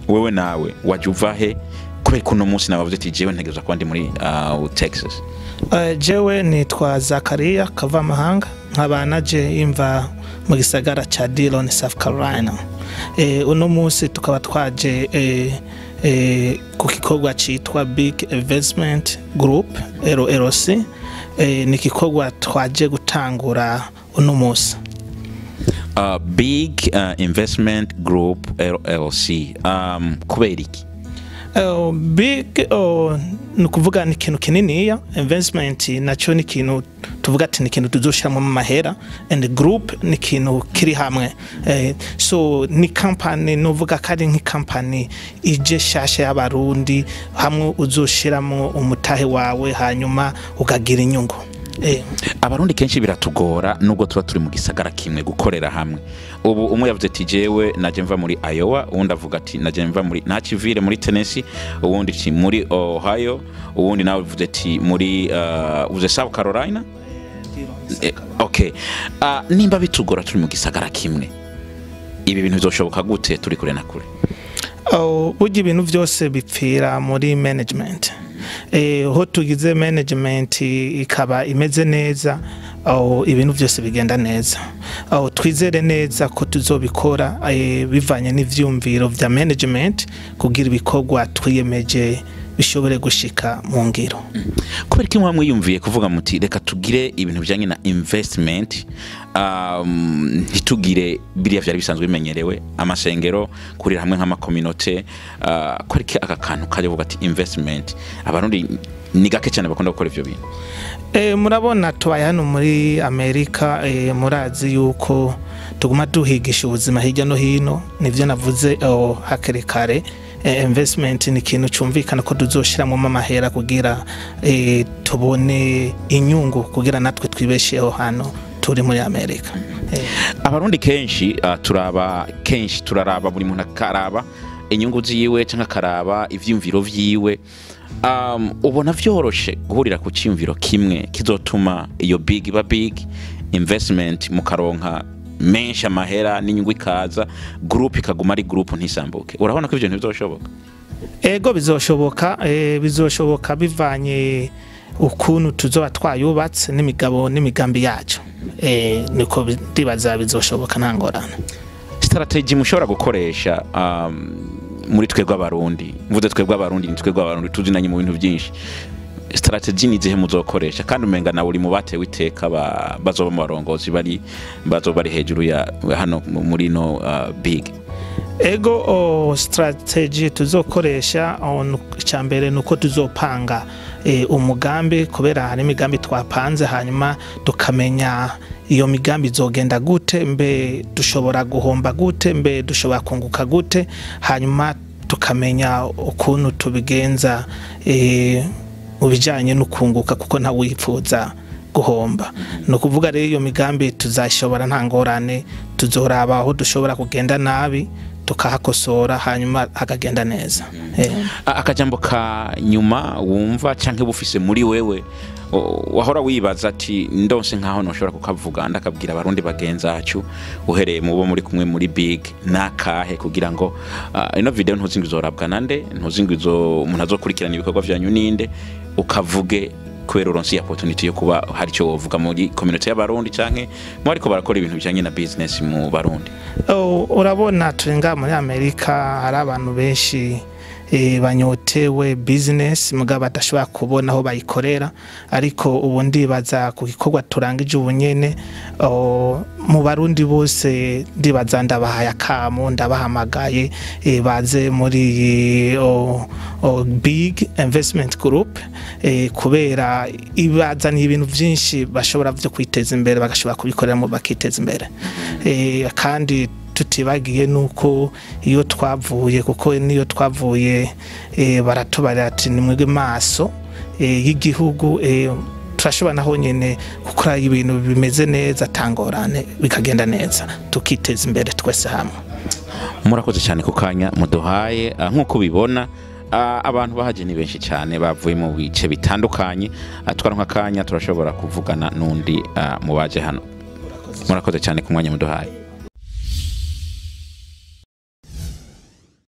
Wewe nawe waje uva he? Kubera ko uno munsi nabavuze ati jewe ntegerezwa kuba ndi muri Texas. Jewe nitwa Zakaria Kavamahanga, nkaba naje imva mu gisagara ca Dillon, South Carolina. Uno munsi tukaba twaje ku gikorwa citwa Big Investment Group LLC. Ni igikorwa twaje gutangura uno munsi. Big Investment Group LLC, kubera iki? Big, ni ukuvuga ni ikintu kininiya. Investment nacyo ni ikintu tuvuga ati ni ikintu tuzoshiramo amahera, and group ni ikintu kiri hamwe. So ni company, nuvuga ko ari nk'ikampani ije shasha y'Abarundi, hamwe uzoshiramo umutahe wawe hanyuma ukagira inyungu. Abarundi kenshi biratugora, nubwo tuba turi mu gisagara kimwe, gukorera hamwe. Ubu umwe yavuze ati jewe naje mva muri Iowa, uwundi avuga ati naje mva muri Nashville muri Tennessee, uwundi ati muri Ohio, uwundi nawe avuze ati muri uze South Carolina. Okay, nimba bitugora turi mu gisagara kimwe, ibi bintu bizoshoboka gute turi kure na kure? Oh, burya ibintu byose bipfira muri management. Ho tugize management ikaba imeze neza, aho ibintu byose bigenda neza. Aho twizere neza ko tuzobikora bivanye n'ivyumviro vya management, kugira ibikorwa twiyemeje bishobore gushika mu ngiro. Kubera ko mwamwe mwiyumviye kuvuga muti reka tugire ibintu bijanye na investment, ntitugire biriya vyari bisanzwe bimenyerewe, amasengero, kurira hamwe nk'amakominote, kubera ko aka kantu kaje vuga ati investment, Abarundi ni gake cyane bakunda gukora ivyo bintu? Murabona tubaye hano muri Amerika, murazi yuko tuguma duhigisha ubuzima hirya no hino. Nivyo navuze, oh, hakiri kare. Investment ni ikintu cumvikana ko tuzoshiramo amahera kugira tubone inyungu, kugira natwe twibesheho hano turi muri Amerika. Abarundi kenshi turaba, kenshi turaraba, buri muntu akaraba inyungu ziwe cyangwa akaraba ivyumviro vyiwe. Ubona vyoroshe guhurira ku cyumviro kimwe kizotuma iyo big iba big investment, mukaronka menshi amahera n'inyungu ikaza, group ikaguma ari group, ntisambuke? Urabona ko ivyo ntibizoshoboka? Ego, bizoshoboka. Bizoshoboka bivanye ukuntu tuzoba twayubatse n'imigabo n'imigambi yacu. Niko ndibaza bizoshoboka, nta ngorane. Strategy mushobora gukoresha muri twebwe Abarundi, mvuze twebwe Abarundi, ni twebwe Abarundi tuzinanye mu bintu byinshi, strategy ni zihe muzokoresha? Kandi umenga nawe uri mu batewe iteka bazoba mu barongozi, bari bazoba bari hejuru ya hano muri no big. Ego, strategy tuzokoresha, icya mbere ni uko tuzopanga umugambi, kubera hari imigambi twapanze, hanyuma tukamenya iyo migambi izogenda gute, mbe dushobora guhomba gute, mbe dushobora kunguka gute, hanyuma tukamenya ukuntu tubigenza mu bijyanye no kunguka, kuko ntawe wifuza guhomba. Ni ukuvuga rero iyo migambi tuzashobora nta ngorane. Tuzoraba aho dushobora kugenda nabi, tukahakosora, hanyuma hakagenda neza. Akajambo ka nyuma wumva canke bufise muri wewe, wahora wibaza ati ndonse nkaho noshobora kukavuga ndakabwira Abarundi bagenzacu, uhereye mu bo muri kumwe muri big, nakahe? Kugira ngo ino video ntuzi ngo izorabwa nande, ntuzi ngo izo umuntu azokurikirana ibikorwa vyanyu ninde, ukavuge kubera uronse opportunity yo kuba hari icyo wovuga muri community y'Abarundi canke mu ariko barakora ibintu bijanye na business mu Barundi. Oh, urabona turi ngaha muri Amerika, hari abantu benshi banyotewe business mugabo badashobora kubona aho bayikorera. Ariko ubu ndibaza ku gikorwa turangije ubu nyene, oh, mu Barundi bose ndibaza ndabahaye akamo, ndabahamagaye baze muri, oh, Big Investment Group, kubera ibazaniye ibintu byinshi bashobora byo kwiteza imbere, bagashobora kubikoreramo bakiteza imbere. Kandi tutibagiye nuko iyo twavuye, kuko niyo twavuye baratubarira ati ni mwebwe maso y'igihugu. Turashobora naho nyene gukora ibintu bimeze neza, tangorane, bikagenda neza, tukiteza imbere twese hamwe. Murakoze cyane ku kanya muduhaye. Nk'uko ubibona, abantu bahaje ni benshi cyane, bavuye mu bice bitandukanye. Twaronka akanya turashobora kuvugana n'undi mu baje hano. Murakoze cyane ku mwanya muduhaye.